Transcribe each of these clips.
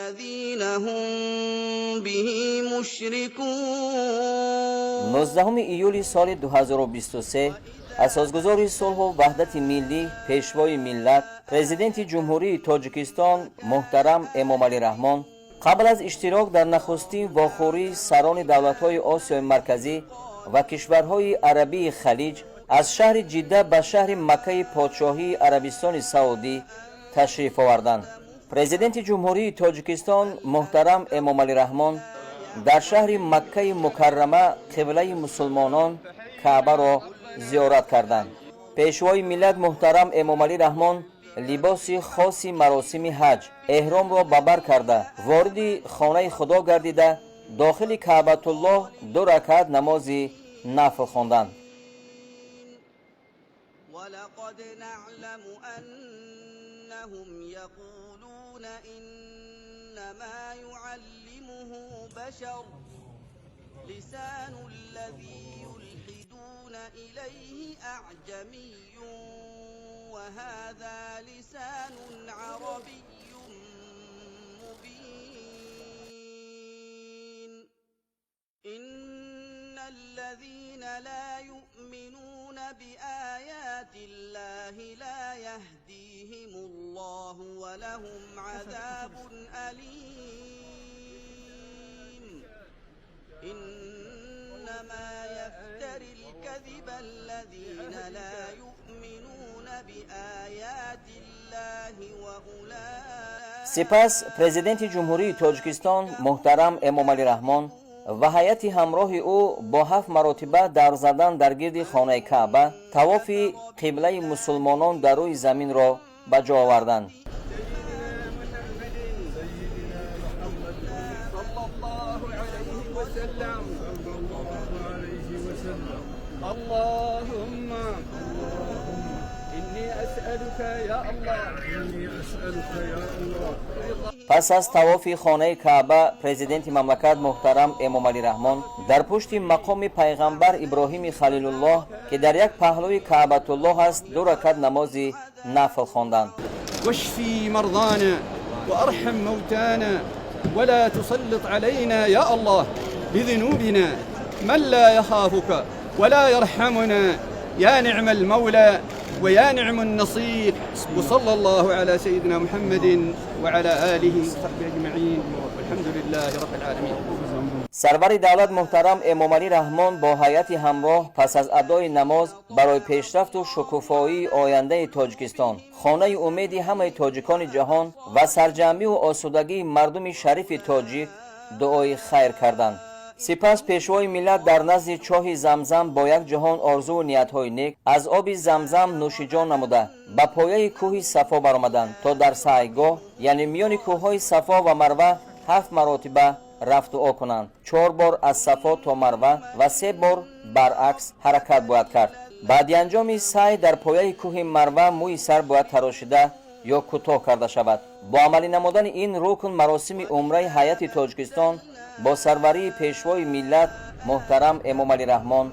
الذين هم به مشركون. 19 июли соли 2023 асосгузори сулҳу ваҳдати миллӣ, Пешвои миллат, Президенти Ҷумҳурии Тоҷикистон муҳтарам Эмомалӣ Раҳмон қабл аз иштирок дар нахустин вохӯрии сарони давлатҳои Осиёи Марказӣ ва кишварҳои Арабии Халиҷ аз шаҳри Ҷидда ба шаҳри Маккаи Подшоҳии Арабистони Саудӣ ташриф оварданд. Президенти Ҷумҳурии Тоҷикистон муҳтарам Эмомалӣ Раҳмон дар шаҳри Маккаи Мукаррама қиблаи мусулмонон Каъбаро зиёрат карданд. Пешвои миллат муҳтарам Эмомалӣ Раҳмон либоси хоси маросими ҳаҷ эҳромро ба бар карда, вориди хонаи Худо гардида, дохили Каъбатуллоҳ ду ракаат намози нафл хонданд. ولقد نعلم أنهم يقولون إنما يعلمه بشر، لسان الذي يلحدون إليه أعجمي وهذا لسان عربي مبين. إن الذين لا يؤمنون بآيات الله لا يهديهم الله ولهم عذاب أليم. إنما يفتري الكذب الذين لا يؤمنون بآيات الله وأولئك Сипас Президенти Ҷумҳурии Тоҷикистон муҳтарам Эмомалӣ Раҳмон ва ҳайати ҳамроҳи ӯ бо ҳафт маротиба давр задан дар гирди хонаи Каъба тавофи қиблаи мусулмонон дар рӯи заминро ба ҷо оварданд. سيدنا محمد صلى الله عليه وسلم. صلى الله عليه وسلم. اللهم إني أسألك يا الله. إني أسألك يا الله. Пас аз тавофи хонаи Каъба президенти мамлакат муҳтарам Эмомалӣ Раҳмон дар пушти мақоми пайғамбар Иброҳими Халилуллоҳ, ки дар як паҳлӯи Каъбатуллоҳ аст, ду ракат намози нафл хонданд. واشف مرضانا وارحم موتانا ولا تسلط علينا يا الله بذنوبنا من لا يخافك ولا يرحمنا، يا نعم المولى ويا نعم النصير. وصلى الله على سيدنا محمد وعلى اله وصحبه اجمعين، والحمد لله رب العالمين. Сарвари давлат муҳтарам Эмомалӣ Раҳмон бо ҳайати ҳамроҳ пас аз адои намоз барои пешрафту шукуфоии ояндаи Тоҷикистон, хонаи умеди ҳамаи тоҷикони ҷаҳон ва сарҷамъиву осудагии мардуми шарифи тоҷик дуои хайр карданд. Сипас Пешвои миллат дар назди чоҳи Замзам бо як ҷаҳон орзуву ниятҳои нек аз оби Замзам нӯшиҷон намуда, ба пояи кӯҳи Сафо баромаданд, то дар сайгоҳ, яъне миёни кӯҳҳои Сафо ва Марва, ҳафт маротиба рафту о кунанд. Чор бор аз Сафо то Марва ва се бор баръакс ҳаракат бояд кард. Баъди анҷоми сай дар пояи кӯҳи Марва мӯи сар бояд тарошида ё кӯтоҳ карда шавад. Бо амалӣ намудани ин рукн маросими умраи ҳайати Тоҷикистон бо сарварии Пешвои миллат муҳтарам Эмомалӣ Раҳмон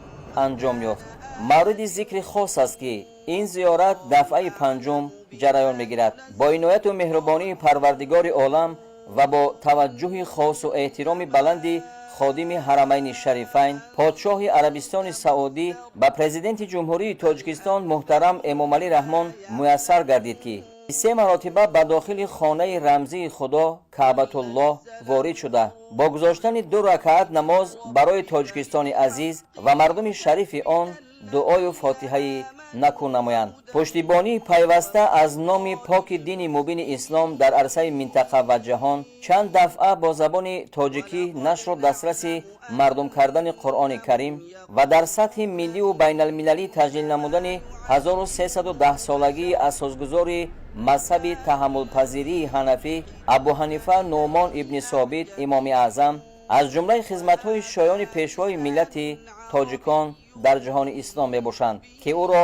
анҷом ёфт. Мавриди зикри хос аст, ки ин зиёрат дафъаи панҷум ҷараён мегирад. Бо инояту меҳрубонии Парвардигори олам ва бо таваҷҷӯҳи хосу эҳтироми баланди ходими Ҳарамайни Шарифайн, подшоҳи Арабистони Саудӣ, ба Президенти Ҷумҳурии Тоҷикистон муҳтарам Эмомалӣ Раҳмон муяссар гардид, ки се маротиба ба дохили хонаи рамзии Худо Каъбатуллоҳ ворид шуда, бо гузоштани ду ракаат намоз барои Тоҷикистони азиз ва мардуми шарифи он дуою фотиҳаи накӯ намоянд. Пуштибонии пайваста аз номи поки дини мубини ислом дар арсаи минтақа ва ҷаҳон, чанд дафъа бо забони тоҷикӣ нашру дастраси мардум кардани Қуръони Карим ва дар сатҳи милливу байналмилалӣ таҷлил намудани 1310-солагии асосгузори мазҳаби таҳаммулпазирии ҳанафӣ Абу Ҳанифа Нуъмон ибни Собит, Имоми Аъзам, аз ҷумлаи хизматҳои шоёни Пешвои миллати тоҷикон дар ҷаҳони ислом мебошанд, ки ӯро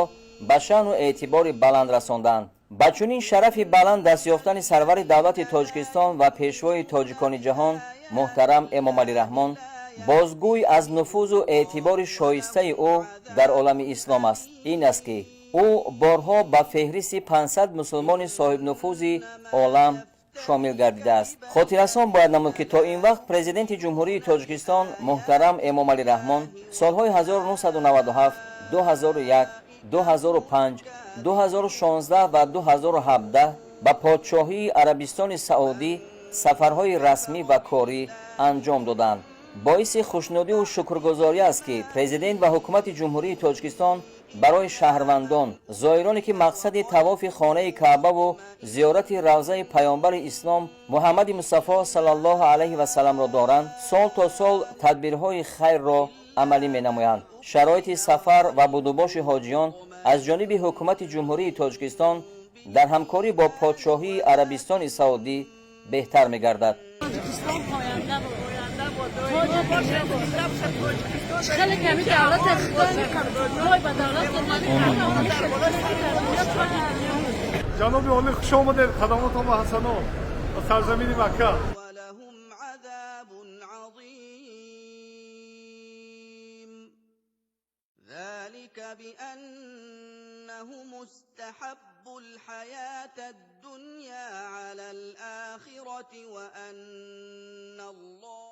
ба шаъну эътибори баланд расонданд. Ба чунин шарафи баланд даст ёфтани сарвари давлати Тоҷикистон ва пешвои тоҷикони ҷаҳон муҳтарам Эмомалӣ Раҳмон бозгӯй аз нуфузу эътибори шоистаи ӯ дар олами ислом аст. Ин аст, ки ӯ борҳо ба феҳристи 500 мусулмони соҳибнуфузи олам Шомил гардидааст. Хотиррасон бояд намуд, ки то ин вақт Президенти Ҷумҳурии Тоҷикистон муҳтарам Эмомалӣ Раҳмон солҳои 1997, 2001, 2005, 2016 ва 2017 ба Подшоҳии Арабистони Саудӣ сафарҳои расмӣ ва корӣ анҷом доданд. Боиси хушнудиву шукргузорӣ аст, ки Президент ва Ҳукумати Ҷумҳурии Тоҷикистон барои шаҳрвандон, зоироне, ки мақсади тавофи хонаи Каъбаву зиёрати равзаи Паёмбари ислом Муҳаммади Мустафо саллаллоҳу алайҳи васалламро доранд, сол то сол тадбирҳои хайрро амалӣ менамоянд. Шароити сафар ва будубоши ҳоҷиён аз ҷониби Ҳукумати Ҷумҳурии Тоҷикистон дар ҳамкорӣ бо Подшоҳии Арабистони Саудӣ беҳтар мегардад. Тоҷикистон поянда бод, хеле ками давлат ой ба давлат. Ҷаноби олӣ, хуш омадед, хадамотон ба ҳасанот ба сарзамини Макка. ولهم عذاب عظيم. ذلك بأنهم استحبوا الحياة الدنيا على الآخرة وأن الله